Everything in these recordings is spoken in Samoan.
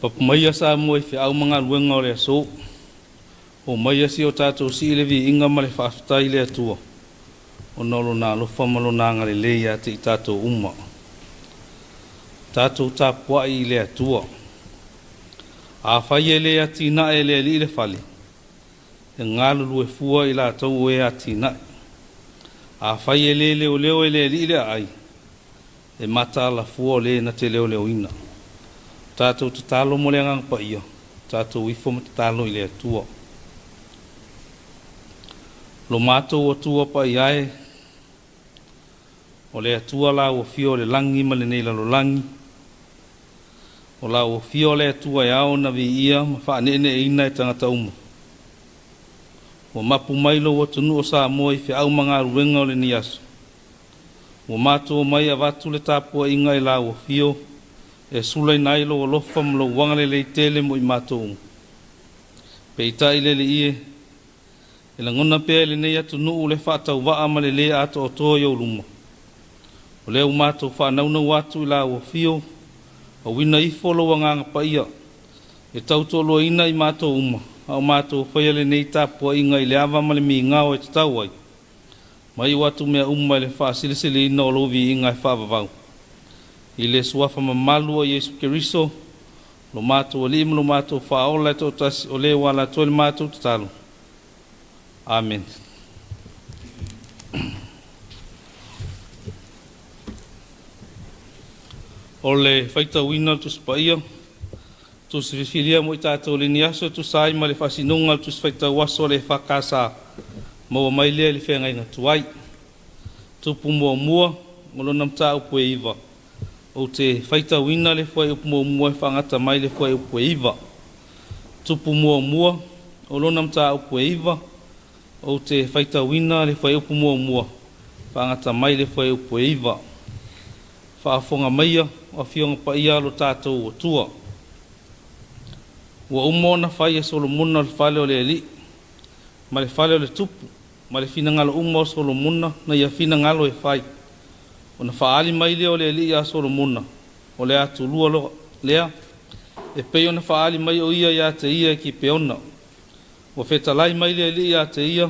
Papu maia Samoa i feau ma galuega o le aso. Omaia si o tatou sii le viiga ma le faafetai i le Atua ona o Lona alofa ma Lona agalelei ia te i tatou uma. Tatou tapuai i le Atua. Afai e le atinae e le Alii le fale, e galulue fua i latou o e atinae. Afai e le leoleo e le Alii le aai, e mataala fua o le na te leoleoina. Tatou tatalo mo le Agaga Paia, tatou ifo ma tatalo i le Atua. Lo matou Atua paia e, o le Atua la ua fia o le lagi ma lenei lalolagi, o la ua fia o le Atua e ao na viia ma faaneeneeina e tagata uma. Ua mapu mai lou atunuu o Samoa i feau ma galuega o lenei aso. Ua matou omai e avatu le tapuaiga i la ua afio e sulaina ai lou alofa ma lou agalelei tele mo i matou uma. Peitai le Alii e, e lagona pea e lenei atunuu le faatauvaa ma le lē atoatoa i ou luma. O lea ua matou faanaunau atu i la ua afio, auina ifo lou Agaga Paia e tautoaluaina i matou uma, a o matou faia lenei tapuaiga i le ava ma le migao e tatau ai, ma iu atu mea uma i le faasilisiliina o lou viiga e faavavau. I le suafa mamalu o Iesu Keriso, lo matou Alii ma lo matou Faaola e toatasi, o le ua ala atu ai le matou tatalo. Amene. O le faitauina o le Tusi Paia, Tusi Filifilia mo i tatou i lenei aso e tusa ai ma le faasinoga o le Tusi Faitau Aso a le EFKS, maua mai lea i le feagaiga tuai. Tupu muamua o lona mataupu e 9. Ou te faitauina le fuaiupu muamua e faagata mai le fuaiupu e 9. Tupu muamua o lona mataupu e 9. Ou te faitauina le fuaiupu muamua faagata mai le fuaiupu e 9. Faafofoga maia o Afioga Paia a lo tatou Atua. Ua uma ona fai e Solomona le fale o le Alii ma le fale o le tupu ma le finagalo uma o Solomona na ia finagalo e fai. Ona faaali mai lea o le Alii iā Solomona o le atulua lea e pei ona faaali mai o ia iā te ia i Kipeona. Ua fetalai mai le Alii iā te ia,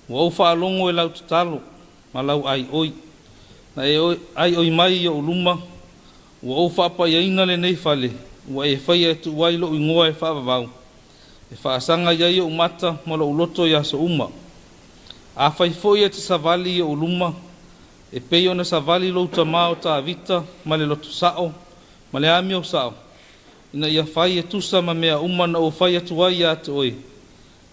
Ua ou faalogo i lau tatalo ma lau aioi, na e aioi mai i ou luma, ua ou faapaiaina lenei fale ua e faia e tuu ai lou igoa e faavavau, e faasaga i ai ou mata ma lou loto i aso uma. Afai foi e te savali i ou luma, e pei ona savali lou tamā o Tavita ma le loto sa'o ma le amio sa'o, ina ia fai e tusa ma mea uma na ou fai atu ai ia te oe,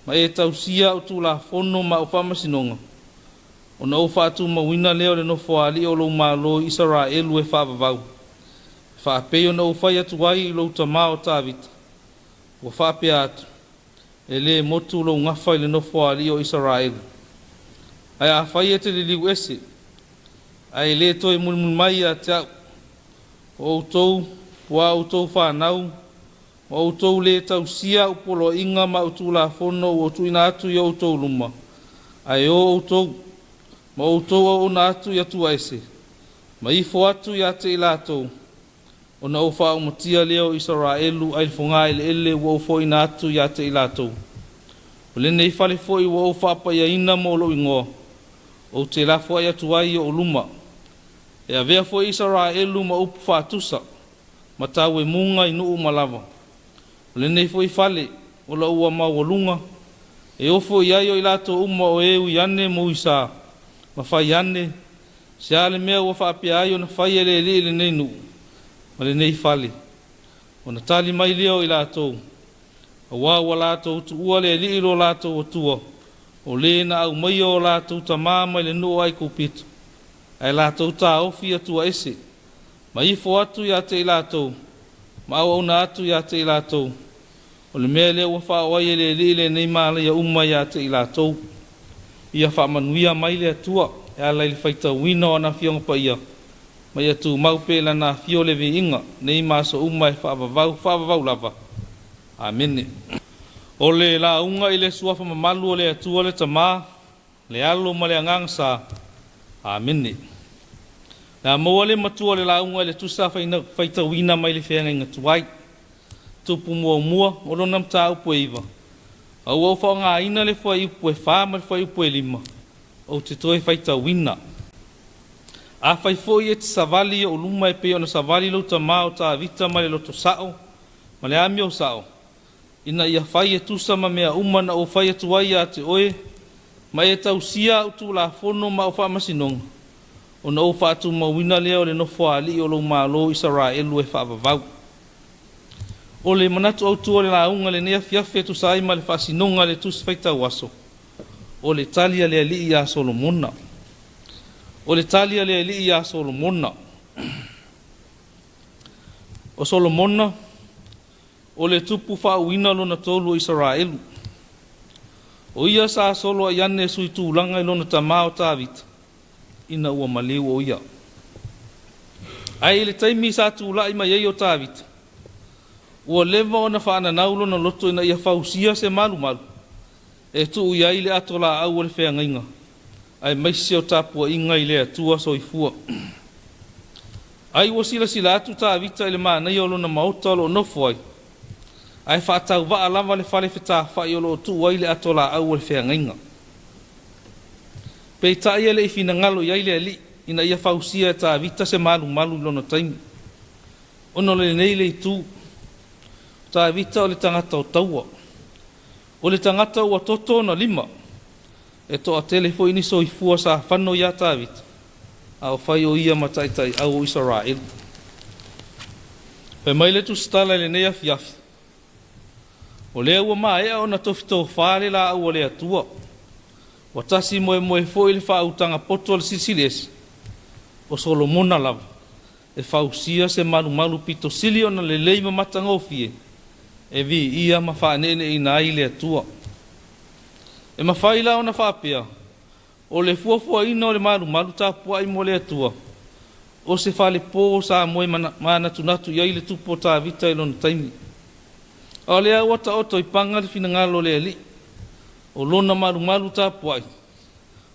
ma e tausia a'u tulafono ma a'u faamasinoga, ona ou faatumauina lea o le nofoaali'i o lou Malo i Isaraelu e faavavau, e faapei ona ou fai atu ai i lou tamā o Tavita, ua faapea atu, E lē motu lou gafa i le nofoaali'i o Isaraelu. Ae afai e te liliu ese, ae lē toe mulimuli mai ia te a'u, o outou o a outou fanau, ma outou lē tausia a'u poloaiga ma a'u tulafono ua ou tuuina atu i o outou luma, ae o outou ma outou auauna atu i Atua ese, ma ifo atu ia te i latou, ona ou faaumatia lea o Isaraelu ai le fogaeleele ua ou foaina atu ia te i latou. O lenei fale foi ua ou faapaiaina mo lou igoa, ou te lafoai atu ai i ou luma, e avea foi Isaraelu ma upu faatusa ma tauemuga i nuu uma lava. O lenei foi fale o lou ua maualuga, e ofo i ai o i latou uma o e ui ane ma ui sa, ma fai ane, se a le mea ua faapea ai ona fai e le Alii lenei nuu ma lenei fale? Ona tali mai lea o i latou, Auā ua latou tuua le Alii lo latou Atua, o le na aumaia o latou tamā mai le nuu o Aikupito, ae latou taofi i Atua ese, ma ifo atu ia te i latou, ma auauna atu ia te i latou. O le mea lea ua faaoo ai e le Alii lenei malaia uma ia te i latou. Ia faamanuia mai le Atua e ala i le faitauina o ana Afioga Paia, ma ia tumau pea i Lana afio le viiga, nei ma aso uma e faavavau, faavavau lava. Amene. O le lauga i le Suafa mamalu o le Atua le Tama, le Alo ma le Agaga Sa. Amene. Le a maua le matua o le lauga i le tusa faitauina mai le feagaiga tuai. Tupu muamua, o lona mataupu e 9, a ua ou faaaogaina le fuaiupu e 4 ma le fuaiupu e 5, ou te toe faitauina. Afai foi e te savali i ou luma e pei ona savali lou tamā o Tavita ma le loto sa'o ma le amio sa'o, ina ia fai e tusa ma mea uma na ou fai atu ai ia te oe, ma e tausia a'u tulafono ma au faamasinoga, ona ou faatumauina lea o le nofoaali'i o lou Malo o Isaraelu e faavavau. O le manatu autū o le lauga i lenei afiafi e tusa ai ma le faasinoga a le Tusi Faitau Aso, o le tali a le Alii iā Solomona. O le tali a le Alii iā Solomona. O Solomona o le tupu faauuina lona tolu o Isaraelu. O ia sa soloai ane e sui tulaga i lona tamā o Tavita ina ua maliu o ia. Ae i le taimi sa tula'i mai ai o Tavita, ua leva ona faananau lona loto ina ia fausia se malumalu e tuu i ai le ato laau o le feagaiga, aemaise o tapuaiga i le Atua soifua. Ai ua silasila atu Tavita i le manaia o lona maota o lo o nofo ai, ae faatauvaa lava le fale fetafa'i o lo o tuu ai le ato laau o le feagaiga. Peitai e le i finagalo i ai le Alii ina ia fausia e Tavita se malumalu i lona taimi, ona o lenei le itu, o Tavita o le tagata o taua, o le tagata ua toto ona lima, e toatele foi ni soifua sa fano iā Tavita a o fai o ia ma taitaiau o Isaraelu. Fai mai le tusitala i lenei afiafi, o lea ua maea ona tofitofā le laau a le Atua, ua tasi moemoe foi le faautaga poto a le Silisili Ese, o Solomona lava e fausia se malumalu pito sili ona lelei ma matagofie e viia ma faaneeneeina ai le Atua. E mafai la ona faapea, o le fuafuaina o le malumalu tapuai mo le Atua, o se falepō sa moe manatunatu i ai le tupu o Tavita i lona taimi. A o lea ua taoto i paga le finagalo o le Alii, o lona malumalu tapuai,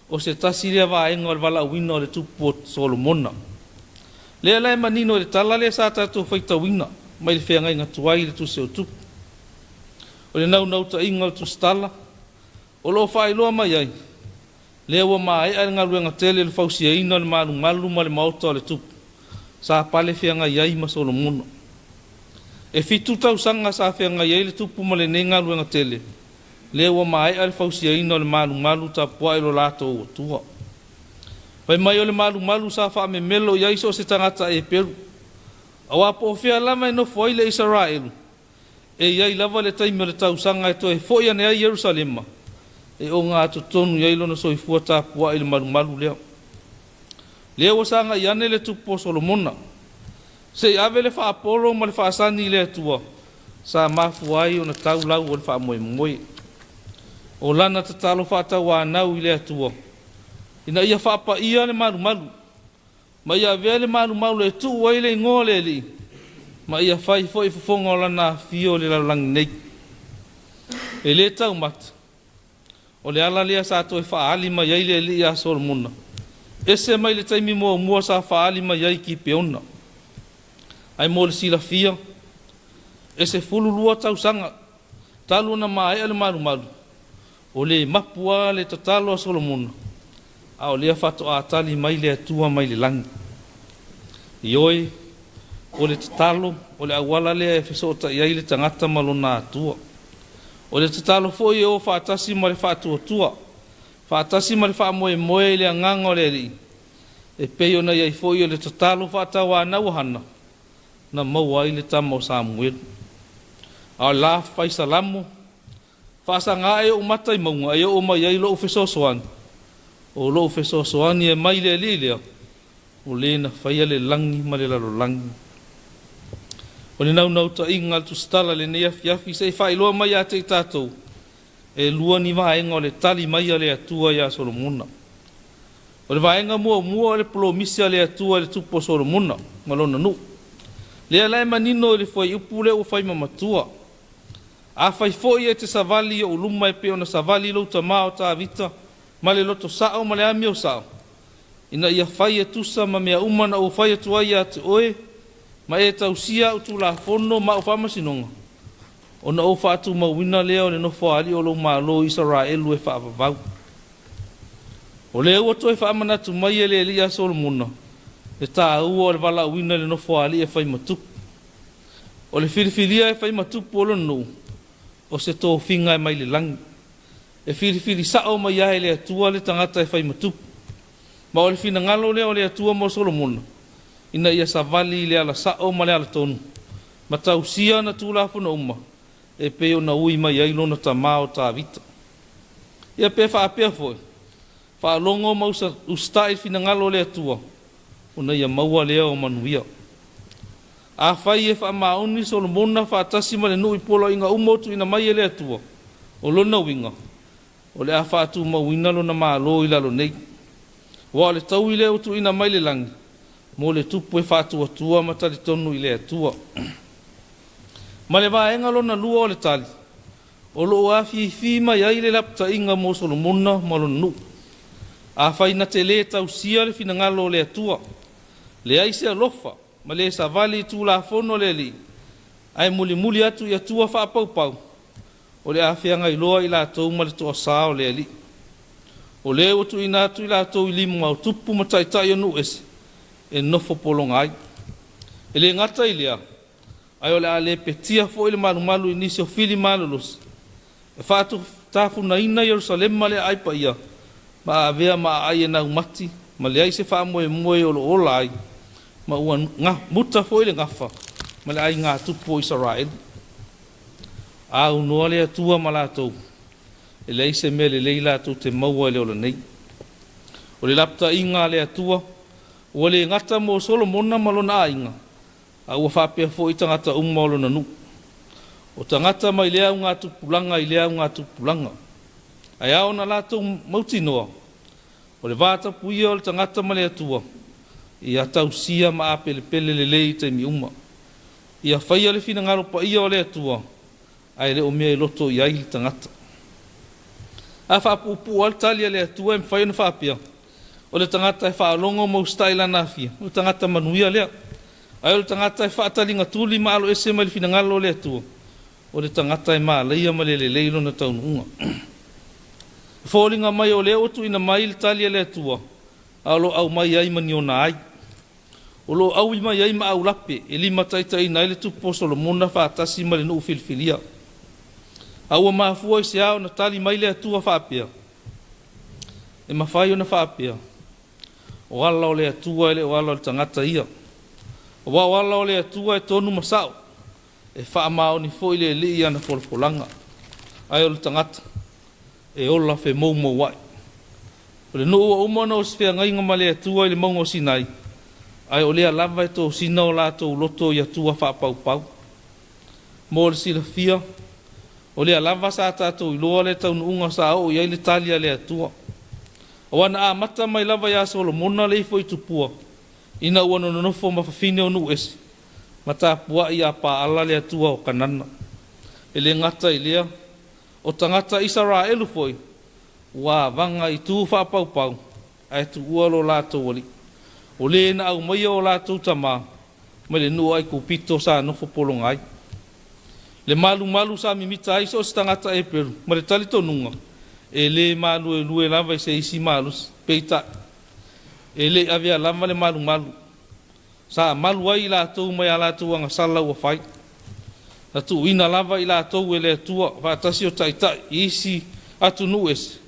o se tasi lea vaega o le valaauina o le tupu o Solomona. Lea la e manino i le tala lea sa tatou faitauina mai le feagaiga tuai i le Tusi o Tupu. O le naunautaiga o le tusitala o lo o faailoa mai ai, lea ua maea le galuega tele i le fausiaina o le malumalu ma le maota o le tupu sa pale feagai ai ma Solomona. E 7 tausaga sa feagai ai le tupu ma lenei galuega tele, lea ua maea le fausiaina o le malumalu tapuai lo latou Atua. Fai mai o le malumalu sa faamemelo i ai so o se tagata Eperu, auā po o fea lava e nofo ai le Isaraelu, e i ai lava le taimi o le tausaga e toe fo'i ane ai i Ierusalema e ogatotonu i ai lona soifua tapuai i le malumalu lea. Lea ua sagai ane le tupu o Solomona se i ave le faapolo ma le faasani i le Atua sa mafua ai ona tau lau o le faamoemoe. O lana tatalo faatauanau i le Atua ina ia faapaia le malumalu ma ia avea le malumalu e tuu ai le igoa o le Alii, ma ia fai foi fofoga o lana afio i le lalolagi nei. E le taumate, o le ala lea sa toe faaali mai ai le Alii ia Solomona, ese mai le taimi muamua sa faaali mai ai i Kipeona. Ae mo le silafia, e 12 tausaga talu ona maea le malumalu, o le mapu lava le tatalo a Solomona, a o lea faatoa tali mai le Atua mai le lagi. Ioe, o le tatalo o le auala lea e fesootai ai le tagata ma lona Atua. O le tatalo foi e o faatasi ma le faatuatua, faatasi ma le faamoemoe i le agaga o le Alii, e pei ona i ai foi o le tatalo faatauanau a Hana na maua ai le tama o Samuelu. A o la fai Salamo, faasaga ae ou mata i mauga e oo mai ai lou fesoasoani, o lou fesoasoani e mai le Alii lea, o le na faia le lagi ma le lalolagi. O le naunautaiga a le tusitala i lenei afiafi se i faailoa mai ia te i tatou, e lua ni vaega o le tali mai a le Atua iā Solomona. O le vaega muamua o le polomisi a le Atua i le tupu o Solomona ma lona nuu. Lea la e manino i le fuaiupu lea ua fai ma matua. Afai foi e te savali i ou luma e pei ona savali lou tamā o Tavita ma le loto sa'o ma le amio sa'o, ina ia fai e tusa ma mea uma na ou fai atu ai ia te oe, ma e tausia au tulafono ma au faamasinoga, Ona ou faatumauina lea o le nofoaali'i o lou Malo i Isaraelu e faavavau. O lea ua toe faamanatu mai e le Alii ia Solomona le tāua o le valaauina i le nofoaali'i e fai ma tupu. O le filifilia e fai ma tupu o lona nuu, o se tofiga e mai le lagi. E filifili sa'o mai ai e le Atua le tagata e fai ma tupu. Ma o le finagalo lea o le Atua mo Solomona, ina ia savali i le ala sa'o ma le alatonu, ma tausia ana tulafono uma e pei ona ui mai ai lona tamā o Tavita. Ia pe faapea foi, faalogo ma usita'i i finagalo o le Atua, ona ia maua lea o manuia. Afai e faamaoni Solomona faatasi ma le nuu i poloaiga uma ua tuuina mai e le Atua, o lona uiga, o le a faatumauina lona Malo i lalo nei. Aua o le taui lea ua tuuina mai le lagi mo le tupu e faatuatua ma talitonu i le Atua. Ma le vaega lona lua o le tali, o lo o afifi mai ai le lapataiga mo Solomona ma lona nuu. Afai na te lē tausia le finagalo o le Atua, leai se alofa ma le savali i tulafono a le Alii, ae mulimuli atu i atua faapaupau, o le a feagai loa i latou ma le toasā o le Alii. O lē ua tuuina atu i latou i lima o tupu ma taitai o nuu ese e nofo pologa ai. E le gata i lea, ae o le a lepetia foi le malumalu i nisi o fili malolosi e faatafunaina Ierusalema le aai paia ma avea ma aai e naumati ma leai se faamoemoe o lo o ola ai, ma ua muta foi le gafa ma le aigā tupu o Isaraelu. Aunoa le Atua ma latou, e leai se mea lelei latou te maua i le ola nei. O le lapataiga a le Atua ua le gata mo Solomona ma lona aiga, a ua faapea foi tagata uma o lona nuu. O tagata mai lea augatupulaga i lea augatupulaga. Ae ao ona latou mautinoa, o le vatapuia o le tagata ma le Atua, ia tausia ma apelepele lelei i taimi uma. Ia faia le finagalo paia o le Atua, ae le o mea e loto i ai le tagata. A faapuupuu lava le tali a le Atua e mafai ona faapea, o le tagata e faalogo ma usitai i lana afia, o le tagata manuia lea. Ae o le tagata e faataligatuli ma aloese mai le finagalo o le Atua, o le tagata e malaia ma le lelei lona taunuuga. E foliga mai o lea ua tuuina mai le tali a le Atua, a o lo o aumai ai ma ni ona ai. O lo o aui mai ai ma aulape e limataitaiina ai le tupu o Solomona faatasi ma le nuu filifilia. A ua mafua i se a ona tali mai le Atua faapea? E mafai ona faapea, o ala o le Atua e le o ala o le tagata ia. Aua o ala o le Atua e tonu ma sa'o, e faamaoni foi le Alii i ana folafolaga, ae o le tagata e ola femoumoua'i. O le nuu ua uma ona osifeagaiga ma le Atua i le mauga o Sinai, ae o lea lava e tosina o latou loto i atua faapaupau. Mo le silafia, o lea lava sa tatou iloa le taunuuga sa oo i ai le tali a le Atua. Aua na amata mai lava ia Solomona le ifo i tupua, ina ua nonofo ma fafine o nuu ese, ma tapuai ia Paala le atua o Kanana. E le gata i lea, o tagata Isaraelu foi ua avaga i tu faapaupau ae tuua lo latou Alii, o le na aumaia o latou tamā mai le nuu o Aikupito sa nofo pologa ai. Le malumalu sa mimita ai so o se tagata Eperu ma le talitonuga e lē maluelue lava i se isi malosi, peitai e le i avea lava le malumalu sa malu ai i latou mai a latou agasala ua fai. Na tuuina lava i latou e le Atua faatasi o taitai i isi atunuu ese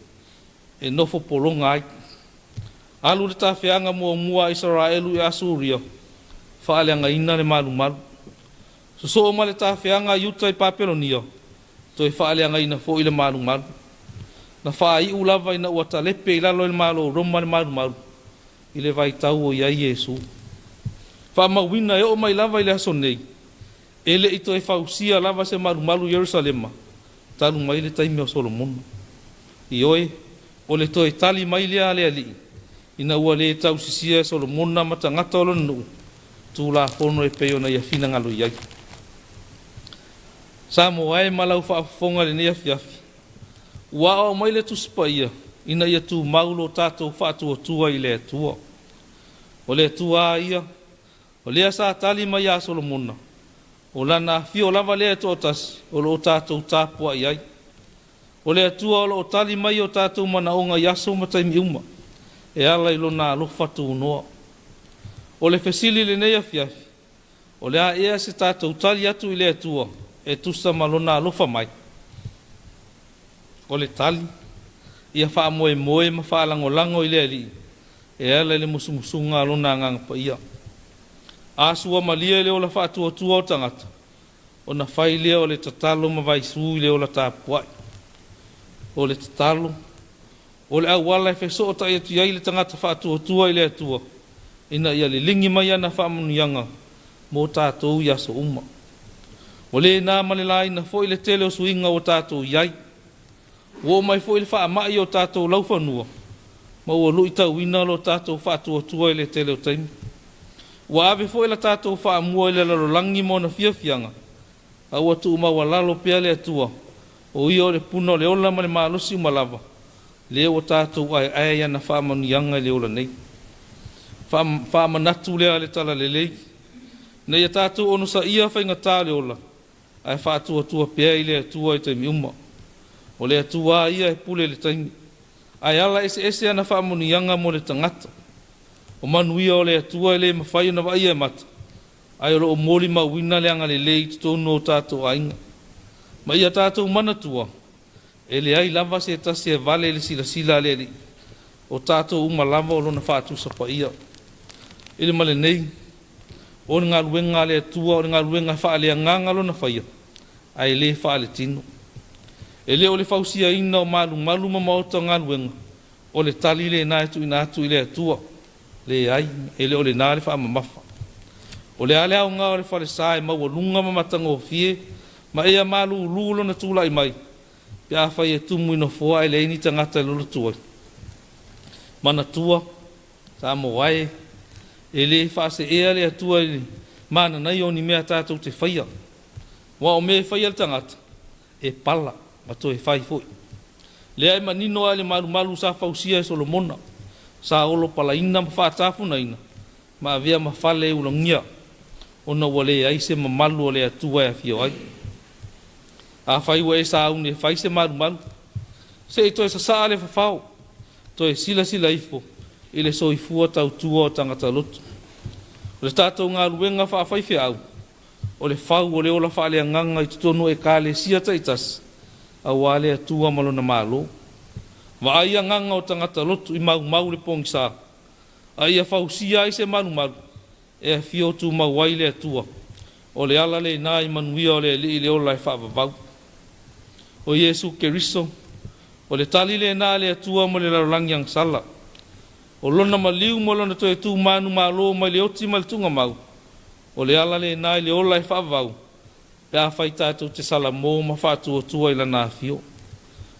e nofo pologa ai. Alu le tafeaga muamua a Isaraelu i Asuria, faaleagaina le malumalu. Sosoo ma le tafeaga a Iuta i Papelonia, toe faaleagaina foi le malumalu. Na faaiu lava ina ua talepe i lalo e le Malo o Roma le malumalu i le vaitau o i ai Iesu. Faamauina e oo mai lava i le aso nei, e le i toe fausia lava se malumalu i Ierusalema talu mai le taimi o Solomona. Ioe, o le toe tali mai lea a le Alii ina ua le tausisia e Solomona ma tagata o lona nuu tulafono e pei ona ia finagalo i ai. Samoa e ma lau faafofoga i lenei afiafi, ua aoao mai le Tusi Paia ina ia tumau lo tatou faatuatua i le Atua. O le Atua lava ia, o lea sa tali mai ia Solomona, O Lana afio lava lea e toatasi o lo o tatou tapuai ai. O le Atua o lo o tali mai i o tatou manaoga i aso ma taimi uma, e ala i Lona alofa tunoa. O le fesili i lenei afiafi, o le a ea se tatou tali atu i le Atua e tusa ma Lona alofa mai? O le tali, ia faamoemoe ma faalagolago i le Alii e ala i le musumusuga a Lona Agaga Paia. A suamalie le ola faatuatua o tagata, ona fai lea o le tatalo ma vaisu i le ola tapuai. O le tatalo, o le auala e fesootai atu ai le tagata faatuatua i le Atua ina ia liligi mai ana faamanuiaga mo tatou i aso uma. Ua le na ma le laina foi le tele o suiga ua tatou i ai. Ua oo mai foi le faamai i o tatou laufanua ma ua luitauina lo tatou faatuatua i le tele o taimi. Ua ave foi la tatou faamua i le lalolagi ma ona fiafiaga, a ua tuumaualalo pea le Atua, o Ia o le puna o le ola ma le malosi uma lava, lea ua tatou aeae i ana faamanuiaga i le ola nei. Faamanatu lea le Talalelei, ina ia tatou onosaia faigata o le ola, ae faatuatua pea i le Atua i taimi uma. O le Atua lava ia e pule i le taimi, ae ala eseese ana faamanuiaga mo le tagata. O manuia o le Atua e le mafai ona vaaia e mata, ae o lo o molimauina le agalelei i totonu o tatou aiga. Ma ia tatou manatua, e leai lava se tasi e vale i le silasila a le Alii, o tatou uma lava o Lona faatusa paia. I le ma lenei, o le galuega a le Atua o le galuega faaleagaga lona faia, ae le faaletino. E le o le fausiaina o malumalu ma maota o galuega, o le tali lena e tuuina atu i le Atua. Leai, e le o lena le faamamafa. O le a le aoga o le falesa e maualuga ma matagofie ma ia malulu lona tulai mai, pe afai e tumu i nofoa ae leai ni tagata e lolotu ai? Manatua, Samoa e, e le faaseea le Atua i le mananaia o ni mea tatou te faia, aua o mea e faia e le tagata, e pala ma toe fai foi. Lea e manino lava i le malumalu sa fausia e Solomona, sa olopalaina ma faatafunaina ma avea ma fale e ulagia, ona ua leai se mamalu o le Atua e afio ai. Afai ua e sauni e fai se malumalu, se i toe sasaa le fafao, toe silasila ifo i le soifua tautua o tagata lotu. O le tatou galuega faafaifeau, o le fau o le ola faaleagaga i totonu o Ekalesia taitasi, aua le Atua ma Lona Malo. Vaai agaga o tagata lotu i maumau le pogisa, a ia fausia ai se malumalu e afio tumau ai le Atua. O le ala lena i manuia o le Alii i le ola e faavavau. O Iesu Keriso, o le tali lena a le Atua mo le lalolagi agasala. O Lona maliu ma Lona toe tu manumalo mai le oti ma le tuugamau, o le ala lena i le ola e faavavau, pe afai tatou te salamo ma faatuatua i Lana afio.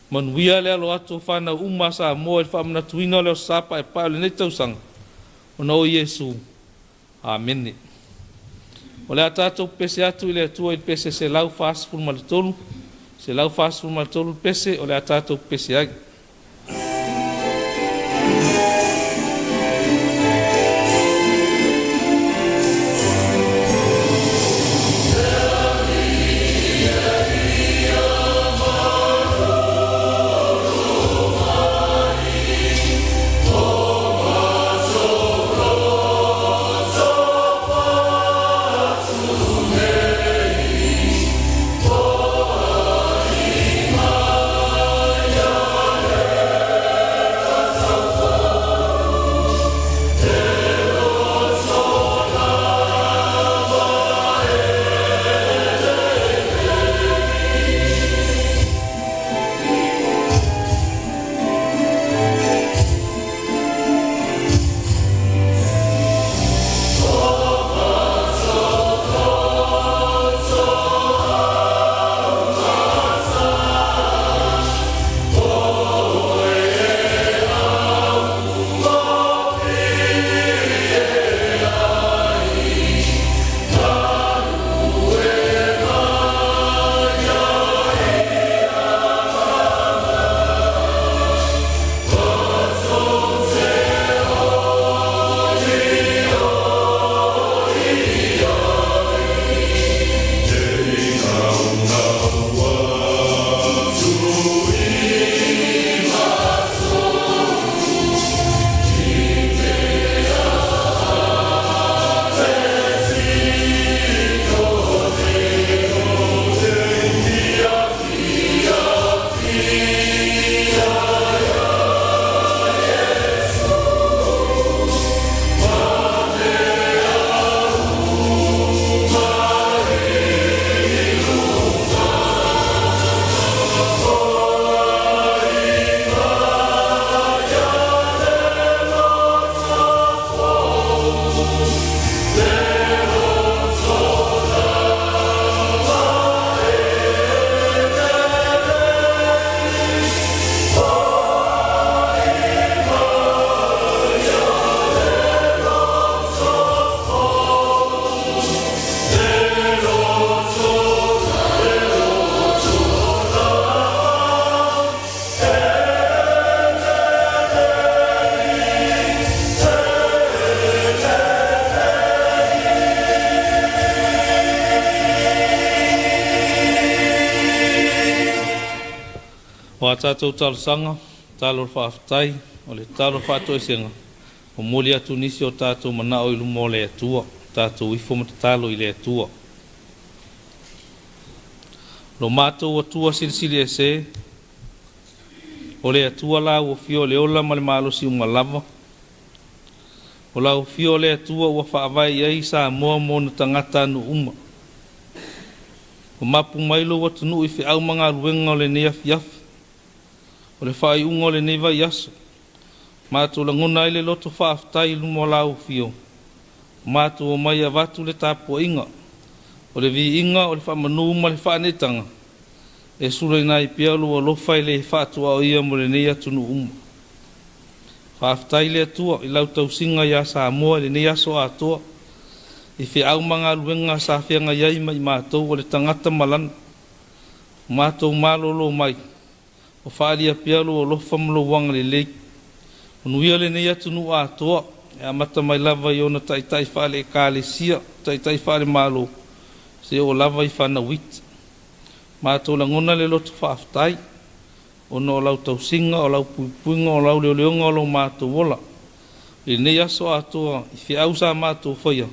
Manuia le alo atu o fanau uma a Samoa i le faamanatuina o le Aso Sa Paepae o lenei tausaga, ona o Iesu. Amene. O le a tatou pese atu i le Atua i le pese 143, 143 pese o le a tatou pese ai. O a tatou talosaga, tatalo o le faafetai, o le tatalo o le faatoesega, momoli atu nisi o tatou manao i luma o le Atua, tatou ifo ma tatalo i le Atua. Lo matou Atua silisili ese, o le Atua lau afio o le ola ma le malosi uma lava, o lau afio o le Atua ua faavae i ai Samoa ma ona tagatanuu uma. Ua mapu mai lou atunuu i feau ma galuega o lenei afiafi, o le faaiuga o lenei vaiaso. Matou lagona ai le loto faafetai i luma o lau afio, matou omai e avatu le tapuaiga, o le viiga, o le faamanu ma le faaneetaga, e sulaina ai pea lou alofa e le faatuaoia mo lenei atunuu uma. Faafetai le Atua i lau tausiga iā Samoa i lenei aso atoa, i feau ma galuega sa feagai ai ma i matou o le tagata ma lana. Ua matou malolo mai, o faaalia pea lou alofa ma lou agalelei. Manuia lenei atunuu atoa, e amata mai lava i ona taitai faale-Ekalesia, taitai faale-Malo, seia oo lava i fanau iti. Matou lagona le loto faafetai, ona o lau tausiga, o lau puipuiga, o lau leoleoga o lo matou ola i lenei aso atoa i feau sa matou faia,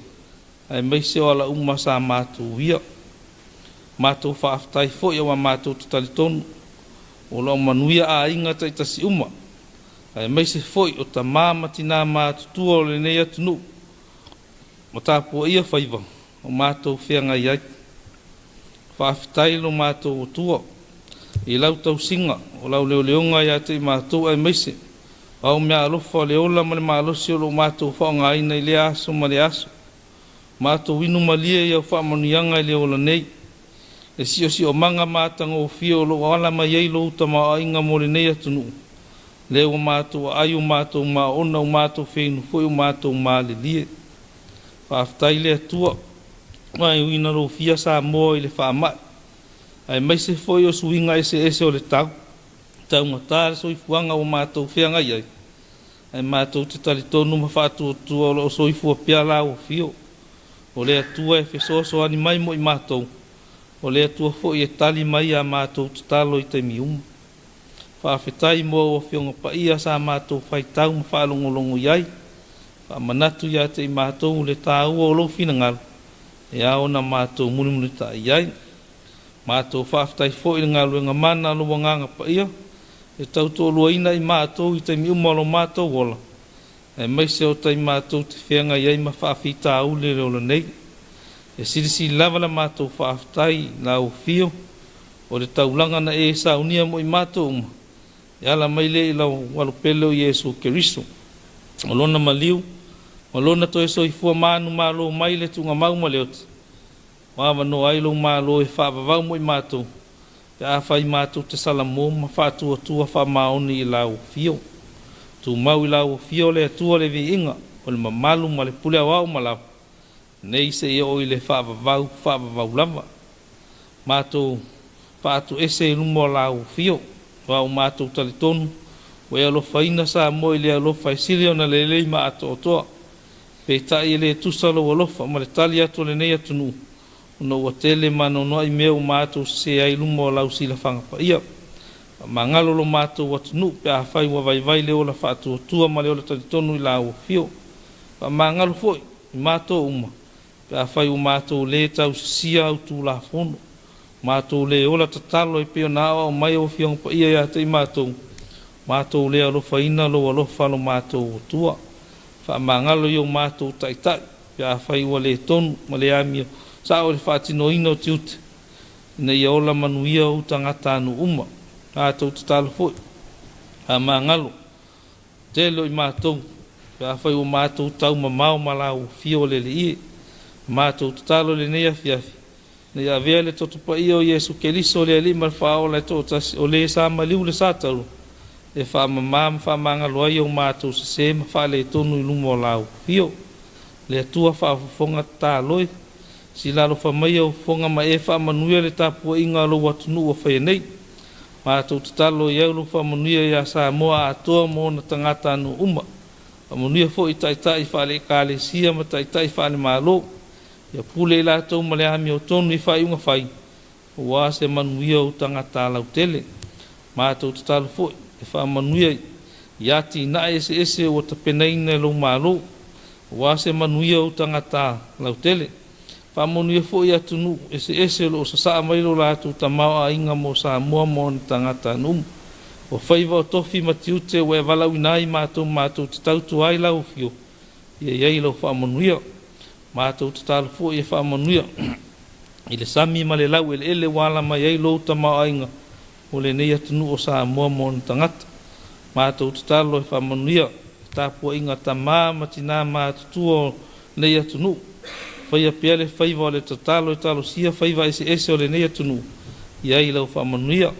aemaise o ala uma sa matou uia. Matou faafetai foi aua matou te talitonu o lo o manuia aiga taitasi uma, aemaise foi o tamā ma tinā matutua o lenei atunuu ma tapuaia faiva o matou feagai ai. Faafetai lo matou Atua i lau tausiga, o lau leoleoga ia te i matou, aemaise o au meaalofa o le ola ma le malosi o lo o matou faaaogaina i lea aso ma lea aso. Matou inu malie i au faamanuiaga i le ola nei, le siosiomaga matagofie o lo o ala mai ai lou tamaoaiga mo lenei atunuu, lea ua matou aai, ua matou maona, ua matou feinu foi, ua matou malilie. Faafetai le Atua ua e uina lofia Samoa i le faamai, aemaise foi o suiga eseese o le tau, taugata le soifuaga ua matou feagai ai, ae matou te talitonu ma faatuatua o lo o soifua pea lau afio. O le Atua e fesoasoani mai mo i matou, o le Atua foi e tali mai a matou tatalo i taimi uma. Faafetai mo au Afioga Paia sa matou faitau ma faalogologo i ai, faamanatu ia te i matou le taua o lou finagalo e ao ona matou mulimulitai i ai. Matou faafetai foi i le galuega mana a lou Agaga Paia e tautoaluaina i matou i taimi uma o lo matou ola, aemaise o taimi matou te feagai ai ma faafitauli o le ola nei. E silisili lava la matou faafetai i lau afio o le taulaga na e saunia mo i matou uma, e ala mai lea i lau Alopele o Iesu Keriso. O lona maliu ma lona toe soifua manumalo mai le tuugamau ma le oti, ua avanoa ai lou Malo e faavavau mo i matou, pe afai matou te salamo ma faatuatua faamaoni i lau afio. Tumau i lau afio le Atua le viiga, o le mamalu ma le pule aoao uma lava, nei seia oo i le faavavau, faavavau lava. Matou faatoese i luma o lau afio, aua ua matou talitonu ua e alofaina Samoa i le alofa e sili ona lelei ma atoatoa. Peitai e le tusa lou alofa ma le tali atu a lenei atunuu, ona ua tele ma anoanoai mea ua matou sese ai i luma o lau silafaga paia. Faamagalo lo matou atunuu pe afai ua vaivai le ola faatuatua ma le ola talitonu i lau afio. Faamagalo foi i matou uma pe afai ua matou lē tausisia au Tulafono, matou lē ola tatalo e pei ona aoao mai au Afioga Paia ia te i matou, matou lē alofaina lou alofa lo matou Atua. Faamagalo i o matou taitai pe afai ua le tonu ma le amio sao i le faatinoina o tiute, ina ia ola manuia ou tagatanuu uma. Matou tatalo foi, faamagalo tele o i matou pe afai ua matou taumamao ma lau afio o le Alii. Matou tatalo i lenei afiafi, ina ia avea le toto paia o Iesu Keriso le Alii ma le Faaola e toatasi, o le sa maliu le sa taulu, e faamamā ma faamagalo ai o matou sesē ma faaletonu i luma o lau afio. Le Atua faafofoga tatalo e, sila alofa mai au fofoga ma e faamanuia le tapuaiga a lou atunuu ua faia nei. Matou tatalo i ai lou faamanuia iā Samoa atoa ma ona tagatanuu uma. Faamanuia foi i taitai faale-Ekalesia ma taitai faale-Malo, ia pule i latou ma le amiotonu i faaiuga fai, aua se manuia o tagata lautele. Matou tatalo foi e faamanuia i atinae eseese ua tapenaina e lou Malo aua se manuia o ou tagata lautele. Faamanuia foi i atunuu eseese o lo o sasaa mai lo latou tamaoaiga mo Samoa ma ona tagatanuu. O faiva o tofi ma tiute ua e valaauina ai matou matou te tautua ai lau Afio, ia i ai lau faamanuia. Matou tatalo foi e faamanuia i le sami ma le laueleele ua ala mai ai lou tamaoaiga mo lenei atunuu o Samoa ma ona tagata. Matou tatalo e faamanuia le tapuaiga a tama ma tina matutua o lenei atunuu, faia pea le faiva o le tatalo e talosia faiva eseese o lenei atunuu, i ai lau faamanuia.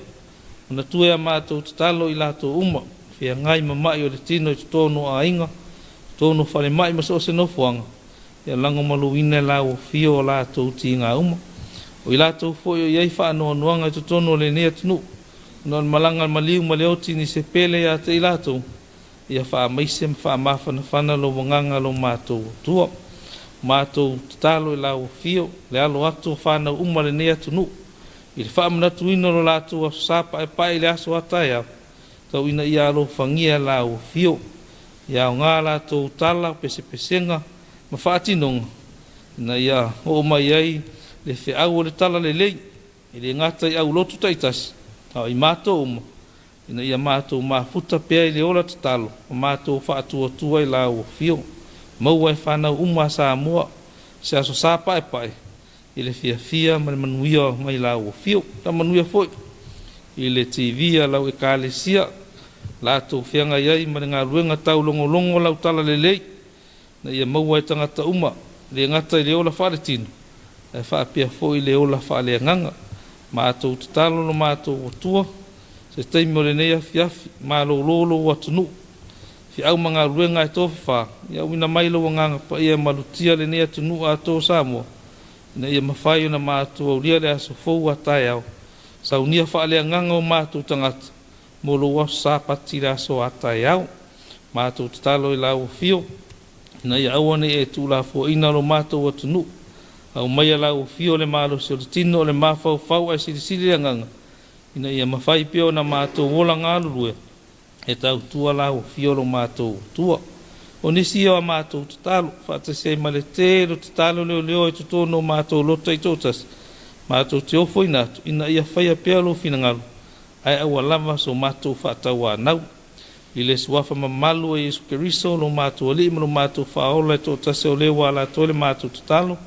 Manatua e a matou tatalo i latou uma feagai ma mai o le tino i totonu o aiga, totonu o falemai ma so o se nofoaga, ia lagomaluina e lau afio o latou tiga uma. O i latou foi o i ai faanoanoaga i totonu o lenei atunuu ona o le malaga a le maliu ma le oti i nisi pele ia te i latou, ia faamaise ma faamafanafana lou agaga lo matou Atua. Matou tatalo i lau afio le alo atu o fanau uma lenei atunuu i le faamanatuina o lo latou Aso Sa Paepae i le aso a taeao, tau ina ia alofagia e lau afio. Ia aoga latou tala, pesepesega ma faatinoga ina ia oo mai ai le feau o le talalelei, e le gata i aulotu taitasi, a o i matou uma, ina ia matou mafuta pea i le ola tatalo ma matou faatuatua i lau afio. Maua e fanau uma a Samoa se Aso Sa Paepae i le fiafia ma le manuia mai lau afio. Faamanuia foi i le TV a lau Ekalesia, latou feagai ai ma le galuega taulogologo lau talalelei, ina ia maua e tagata uma, le gata i le ola faaletino, ae faapea foi le ola faaleagaga. Matou tatalo lo matou Atua, se taimi o lenei afiafi, malolo lou atunuu, feau ma galuega e tofafa, ia auina mai lou Agaga Paia e malutia lenei atunuu atoa o Samoa, ina ia mafai ona matou aulia le aso fou a taeao, saunia faaleagaga o matou tagata mo lou Aso Sapati i le aso a taeao. Matou tatalo i lau afio, ina ia aua ne i e tuulafoaiina lo matou atunuu, aumaia lau afio le malosi o le tino o le mafaufau ae silisili le agaga, ina ia mafai pea ona matou ola galulue e tautua lau afio lo matou Atua. O nisi ia o a matou tatalo, faatasi ai ma le tele o tatalo leoleo i totonu o matou loto taitoatasi, matou te ofoina atu, ina ia faia pea lou finagalo, ae aua lava so matou faatauanau. I le suafa mamalu o Iesu Keriso, lo matou Alii ma lo matou Faaola e toatasi o le ua ala atu ai le matou tatalo,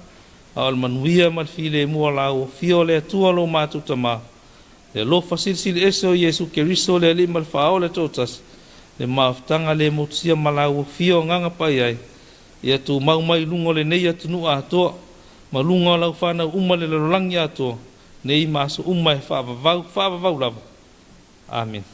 a o le manuia ma le filemu o lau afio o le Atua lo matou Tama, le alofa silisili ese o Iesu Keriso le Alii ma le Faaola e toatasi, le mafutaga le motusia ma lau afio Agaga Paia ai, ia tumau mai i luga o lenei atunuu atoa, ma luga o lau fanau uma le lalolagi atoa, nei ma aso uma e faavavau, faavavau lava. Amene.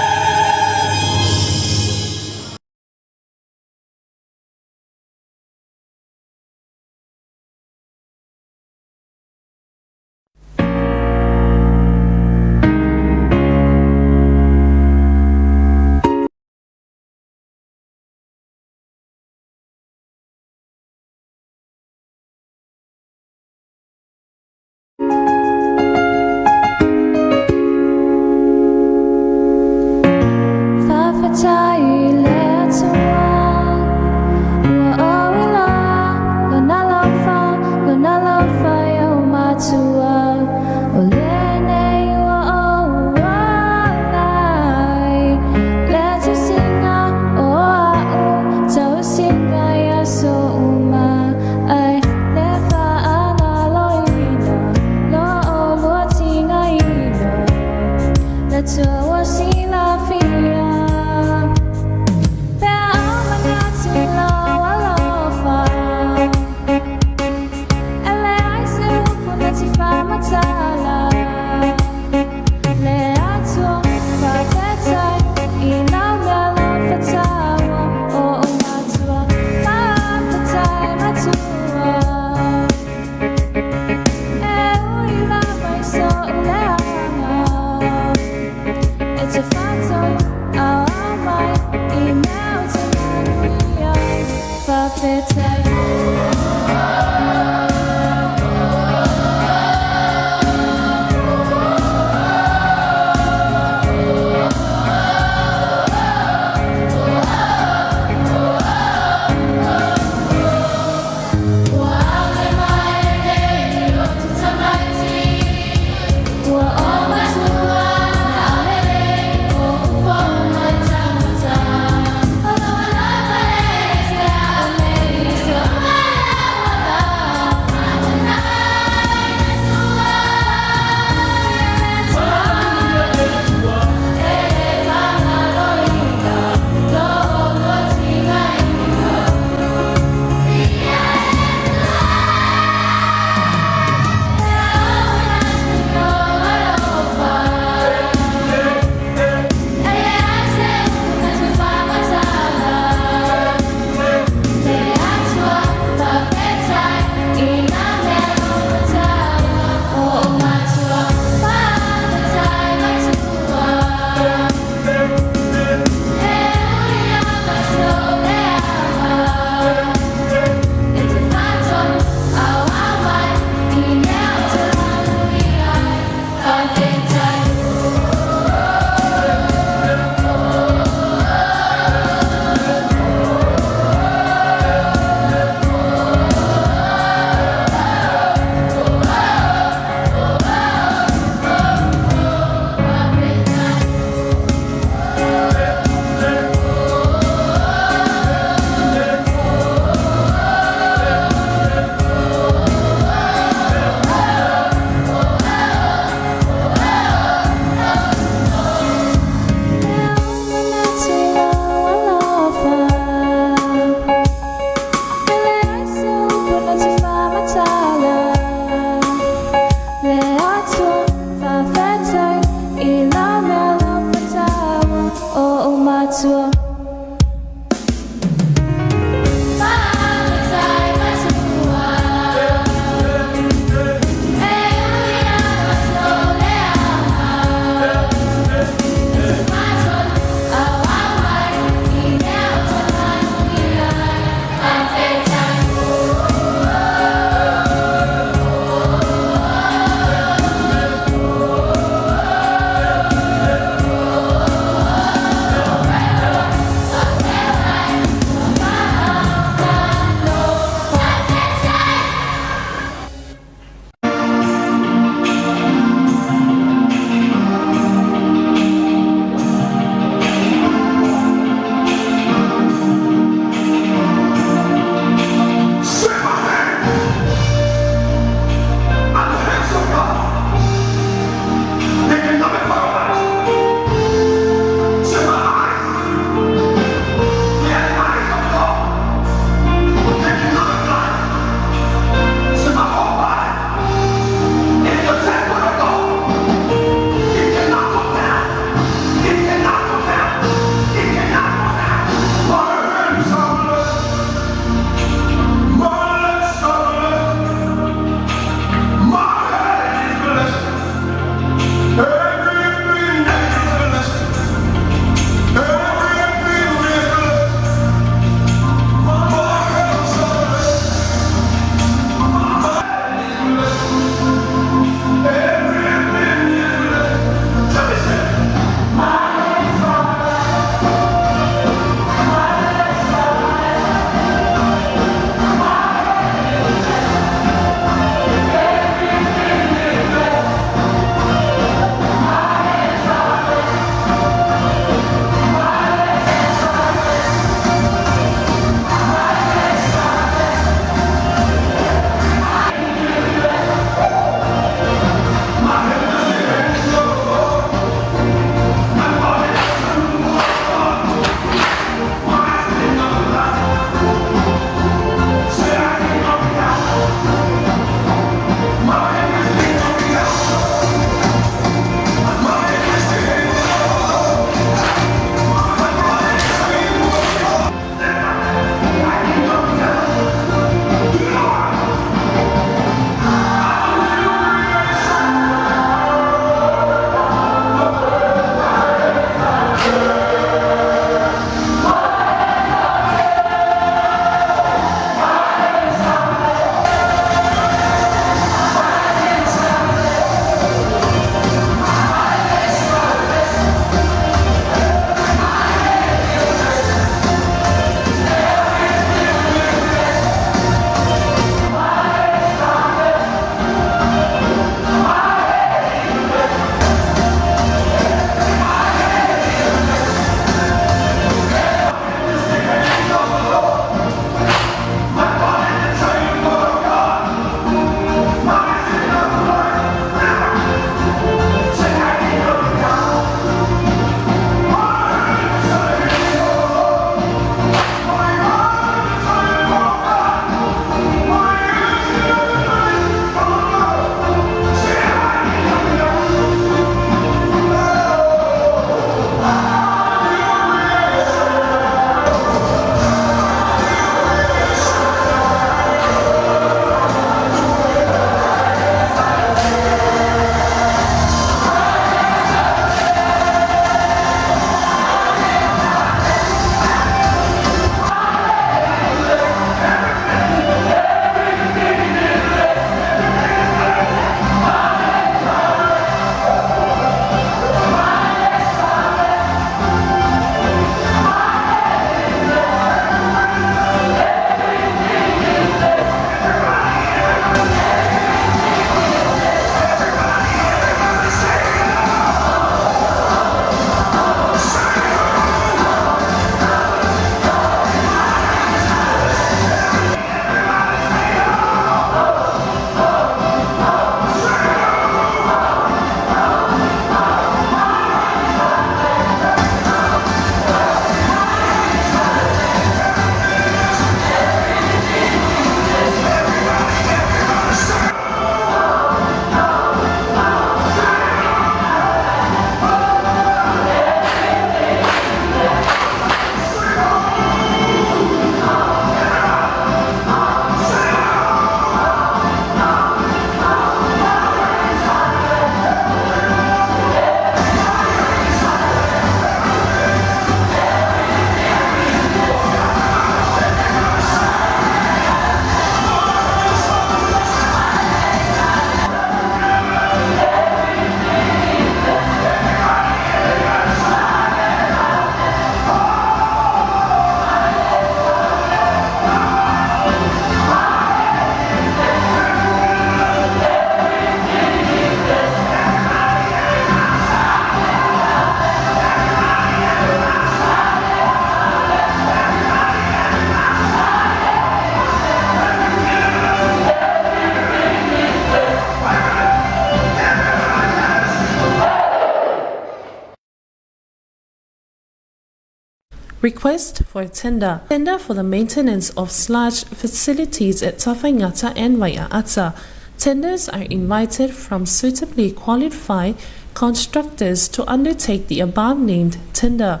Request for a tender. Tender for the maintenance of sludge facilities at Tafaigata and Waiaata. Tenders are invited from suitably qualified constructors to undertake the above-named tender.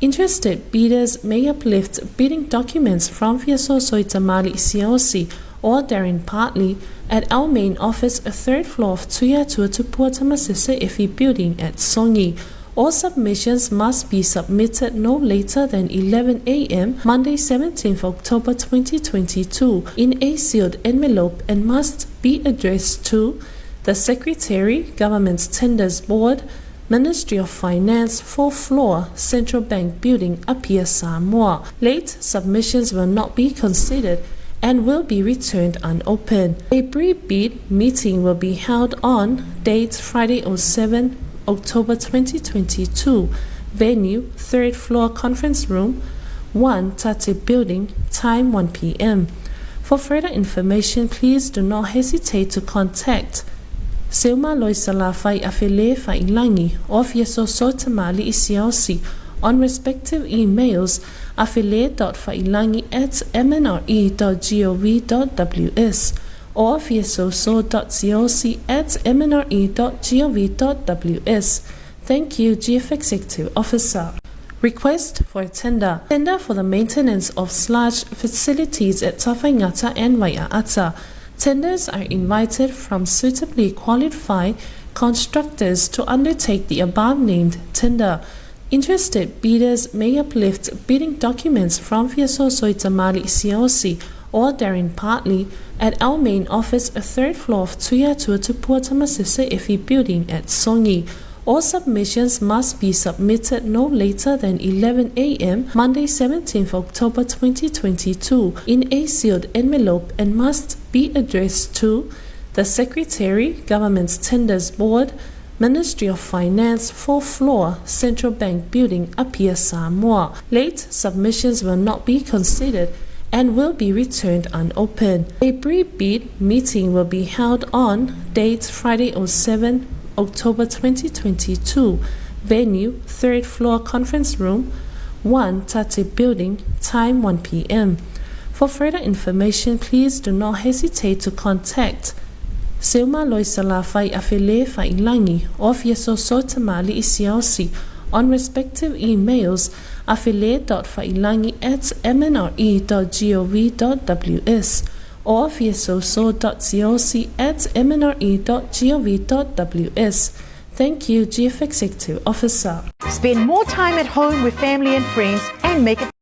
Interested bidders may uplift bidding documents from Fiasoso Tamali Siaosi or Darren Partley at our main office, third floor of Tuia Tuatupua Tamasese Efi building at Songi. All submissions must be submitted no later than 11 a.m. Monday, 17th October 2022 in a sealed envelope and must be addressed to the Secretary, Government's Tenders Board, Ministry of Finance, 4th floor, Central Bank Building, Apia, Samoa. Late submissions will not be considered and will be returned unopened. A pre-bid meeting will be held on date Friday 07 October 2022. Venue, 3rd floor conference room, 1 Tate Building, time 1 p.m. For further information, please do not hesitate to contact Seuma Loisalafai Afele Failangi or Fiasoso Tamali Isiaosi on respective emails afele.failangi at mnre.gov.ws or fiasoso.siaosi at mnre.gov.ws. Thank you, Chief Executive Officer. Request for a tender. Tender for the maintenance of sludge facilities at Tafaigata and Waiaata. Tenders are invited from suitably qualified constructors to undertake the above-named tender. Interested bidders may uplift bidding documents from Fiasoso Tamali Siaosi or Darren Partley at our main office, third floor of Tuia Tuatupua Tamasese Efi building at Songi. All submissions must be submitted no later than 11 a.m. Monday, 17th October 2022 in a sealed envelope and must be addressed to the Secretary, Government's Tenders Board, Ministry of Finance, 4th floor, Central Bank Building, Apia, Samoa. Late submissions will not be considered and will be returned unopened. A pre-bid meeting will be held on date Friday 07 October 2022. Venue, 3rd floor conference room, 1 Tate Building, time 1 p.m. For further information, please do not hesitate to contact Seuma Loisalafai Afele Failangi or Fiasoso Tamali Isiaosi on respective emails afele.failangi at mnre.gov.ws or fiasoso.siaosi at mnre.gov.ws. Thank you, Chief Executive Officer. Spend more time at home with family and friends and make it